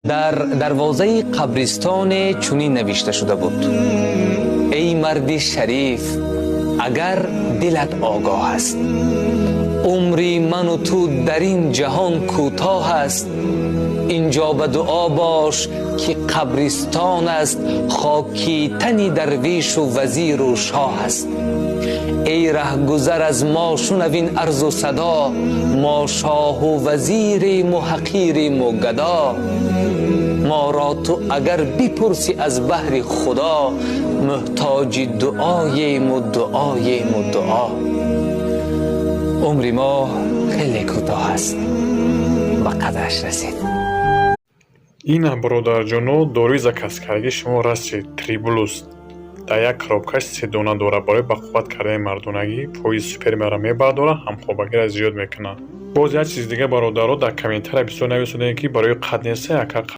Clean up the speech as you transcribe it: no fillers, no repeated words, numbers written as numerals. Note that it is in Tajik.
Дар дарвозаи қабристоне чунин навишта шуда буд: «Эй марди шариф, агар дилат огоҳ аст, умри ману ту дар ин ҷаҳон кӯтоҳ аст. Инҷо ба дуо бош, ки қабристон аст, хоки тани дарвешу вазиру шоҳ аст. Эй раҳгузар, аз мо шунавин арзу садо: мо шоҳу вазириму ҳақириму гадо. Моро ту агар бипурсӣ, аз баҳри Худо муҳтоҷи дуоему, дуоему дуо. Умри мо хеле кӯтоҳ аст, ба қадраш расид.» Ина, бародарҷоно, доруи заказ кардагии шумо расид. Триблус дар як коробкаш се дона дорад. Барои бақувват кардани мардонагӣ фоизи спермаро мебардорад, ҳамхобагиро зиёд мекунад. Боз як чизи дига, бародаро, дар комментария бисёр нависондем, ки барои қад неста, яка.